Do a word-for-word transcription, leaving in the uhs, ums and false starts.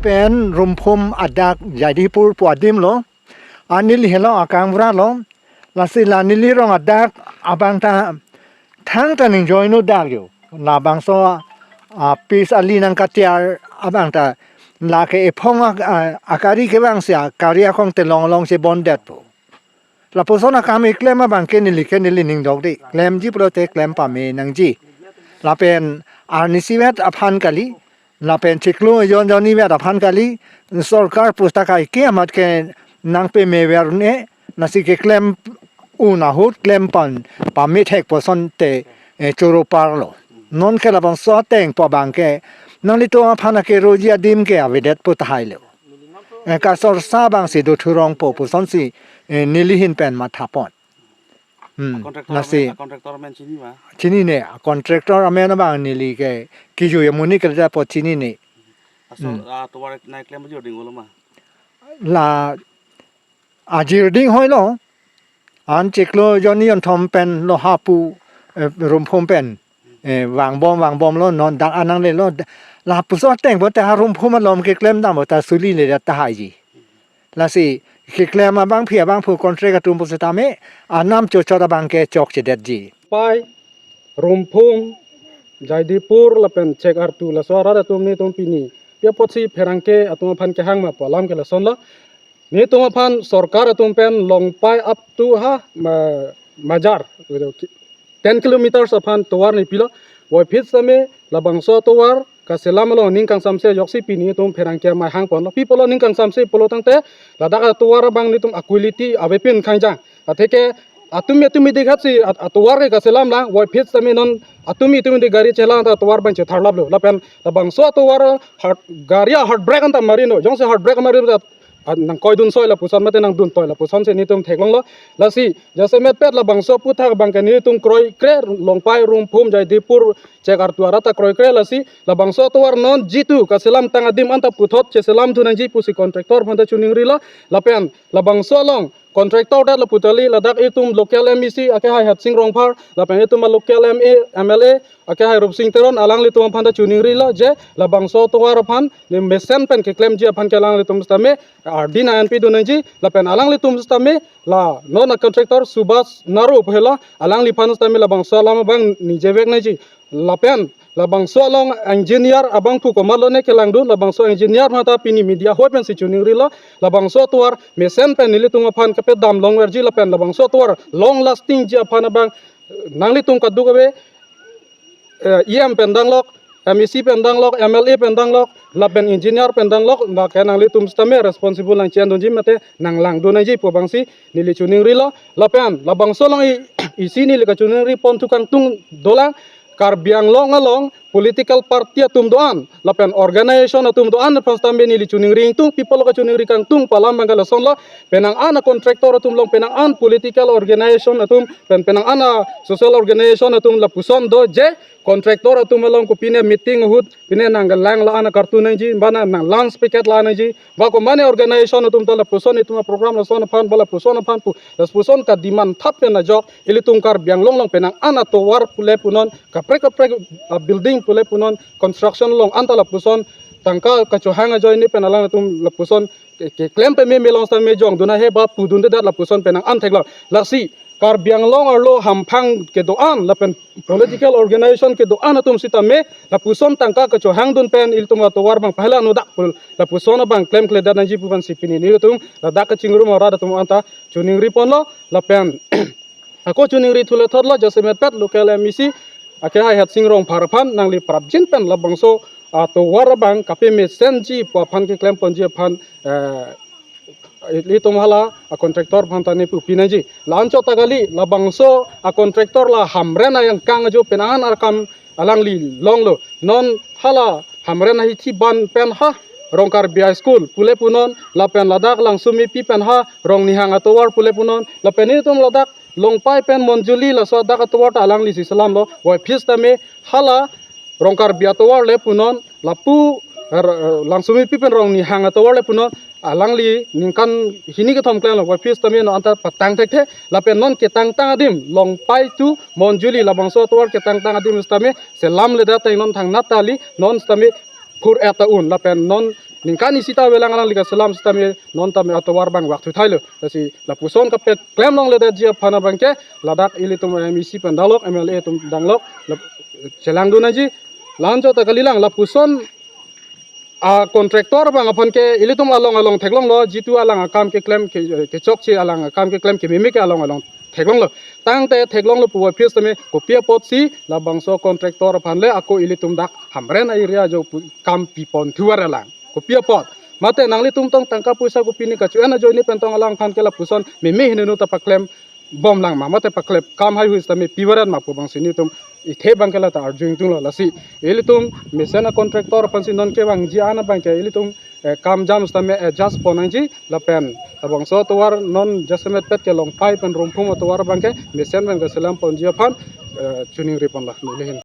pen Rumphum adak Jaidipur pu adim lo. Anili helo akang bra lo. Lasi la neli rong adak abang ta thangta ning join no dak yo. Labangso a pis ali nang katiar abang ta lake ephong a, a, akari kevang si akari akong telong long si bondet po. Lapuson akam keklem abang ke neli ke neli ning dok di. Klemji pulote klem pame nangji. Lapen arnisi vet aphan kali. Lapen chiklo jon jon ni vet aphan kali. Sorkar pustaka ike amat ke nangpame ver ne. Lasi keklem un ahut klem pan pame thek puson te eh, choro parlo. Non ke labangso ateng pu abang ke nanglitum aphan ke roji adim ke avedet pu tahai lo. Eh, kasorsa abang si do thurong po puson si eh, neli hin pen matha pon. Hmm. Contractor lasi amen, contractor amen chini ma? Chini ne, contractor amen abang neli ke kiju ya muni kerja po chini ne. Aso Hmm. ah, tovar nai klem baju ding ulo ma? La ajir ding hoi lo. An chiklo jon ni jon thom pen lo hapu eh, Rumphum pen. Eh, vangbom vangbom lo non dak anang le lo. Lapuson ateng po ta Rumphum alom keklem dam po ta suli le ta haiji. Lasi keklem abangpi abangphu contract atum pusitame anam chochot abang ke chokchedetji. Pai, Rumphum, Jaidipur lapen Chekartu laso arat atum netum pini pi apotsi pherangke atum aphan kehang ma pu alam ke lason lo. Netum aphan sorkar atum pen Longpai up to ha ma, Majar ten kilometers aphan tovar ne pilo. Voiphit sitame labangso tovar kaselam along ning kangsamse ajoksi pini netum pherangke amei hang ponlo. Pi pulo ning kangsamse pulo tangte ladak atovar abang netum a-quality avepin khangjang. Atheke atumi atumi dikhat si at-, atovar ke kaselam lang, voiphit sitame non atumi atumi di gari chelang ta atovar abang chetharlap lo. Lapen labangso atovar heart, gari a-heart brake anta mari no. Jongsi heart brake mari ta ah, nangkoidun soi lapuson mate nangdun toi lapuson si netum theklonglo. Lasi jasemet pet labangso aphuthak abang ke netum kroikre Longpai, Rumphum, Jaidipur, Chekartu arat ta kroikre lasi labangso atovar non jitu kaselam tang adim anta puthot cheselam thu nangji pusi contractor aphanta choningrilo. Lapen labangso along contractor det lapu tali ladak itum local M A C akehai Hatsing Rongphar lapen itum local M A, M L A akehai Rupsing Teron alanglitum aphanta choningrilo je labangso atovar aphan ne mesen pen keklemji aphan ke alanglitum sitame ardi nang-enpidun nangji lapen alanglitum sitame la non a-contractor Subhas Naro pu helo alangliphan sitame labangso alam abang ningje vek nangji. Lapen labangso along engineer abangphu komatlo ne kelangdun, labangso engineer aphanta pini media hoi pensi choningrilo. Labangso atovar mesen pen nelitum aphan kapedam longverji lapen labangso atovar long lasting ji aphan abang nanglitum kadokave eh, E M pen danglok, M A C pen danglok, M L A pen danglok, lapen engineer pen danglok, lake nanglitum sitame responsible nangchendunji mate nanglangdun nangji pu abangsi neli choningrilo. Lapen labangso along i, isi neli kachoningri pon thu kangtung dolang, Karbi Anglong along political party atum do-an lapen organization atum do-an aphan sitame neli choningri ingtung, pi pulo kachoningri kangtung pu alam abang ke lasonlo. Penang an a-contractor atum along, penang an political organization atum pen, penang an a-social organization atum lapuson do je contractor atum along kopine meeting ahut pine nangkelang la-an kartu nangji, bana nang-launch picket la nangji, ba komane organization atum ta lapuson itum a-program lason aphan, ba lapuson aphan pu, lapuson ka-demand thap pen ajok ilitum Karbi Anglong along penang an atovar pule punon, kaprek kaprek a-building pule punon, construction along anta lapuson tangka kachohang ajoine pen alanglitum lapuson ke, keklem peme melong sitame jongdun ahe ba pudundedet lapuson penang an theklong. Lasi Karbi Anglong arlo hamphang kedo-an lapen political organization kedo-an atum sitame lapuson tangka kachohangdun pen ilitum atovar abang pahela nodak pul lapuson abang klemkledet nangji pu abangsi pini nelitum ladak kachingrum arat atum anta choningri ponlo. Lapen ako choningri thule thotlo, jasemet pet local M A C akehai Hatsing Rongphar aphan nangli prapjin pen labangso atovar abang kapemesenji pu aphan keklem ponji aphan eh, ilitum hala a-contractor aphanta ne pupi nangji. La-anchot ta kali, labangso a-contractor la Hamren ayangkang ajo penang an akam alangli longlo. Non hala Hamren ahithi ban pen ha Rongkarbi High School pule punon, lapen ladak Langsumipi pen ha Rongnihang atovar pule punon, lapen itum ladak Longpai pen Monjuli laso adak atovar ta alanglisi selamlo. Voiphit sitame hala Rongkarbi atovar le punon, lapu er, er, Langsumipi pen Rongnihang atovar le punon, alangli ningkan hini kethom klemlo, voiphit sitame non anta patang thekthe, lapen non ketangtang adim, Longpai to Monjuli labangso atovar ketangtang adim sitame selamledet ateng non thangnat ta kali, non sitame phur-et ta un, lapen non ningkan isi ta avelang, alangli kaselam sitame non tame atovar abang vak thu thailo. Lasi lapuson kapet klem longledetji aphan abangke ladak ilitum M A C pen danglok, M L A atum danglok, lap-, chelangdun nangji. La-anchot ta kalilang, lapuson a contractor abang aphan ke ilitum along along theklonglo, jitu alang akam keklem ke, kechokche alang akam keklem kememe ke along along theklonglo. Tangte theklonglo pu office tame kopi apotsi labangso contractor aphan le ako ilitum dak Hamren area ajo pu kam pipon thuvar alang. Kopi apot. Mate nanglitum tong tangka poisa kopine kacho-en ajoine pen tong alangphan ke lapuson meme hinenu ta paklem bomlang ma, mate paklem kam haihui sitame pivaran ma pu abangsi nelitum ithe abangke lata arju ingtunglo. Lasi ilitum mesen a contractor aphansi non kevangji an abangke ilitum, eh, kam jam sitame adjust pon nangji lapen labangso atovar non jasemet pet kelong pai pen Ronghum atovar abangke mesen pen kaselam ponji aphan, eh, choningri ponlo nelihin.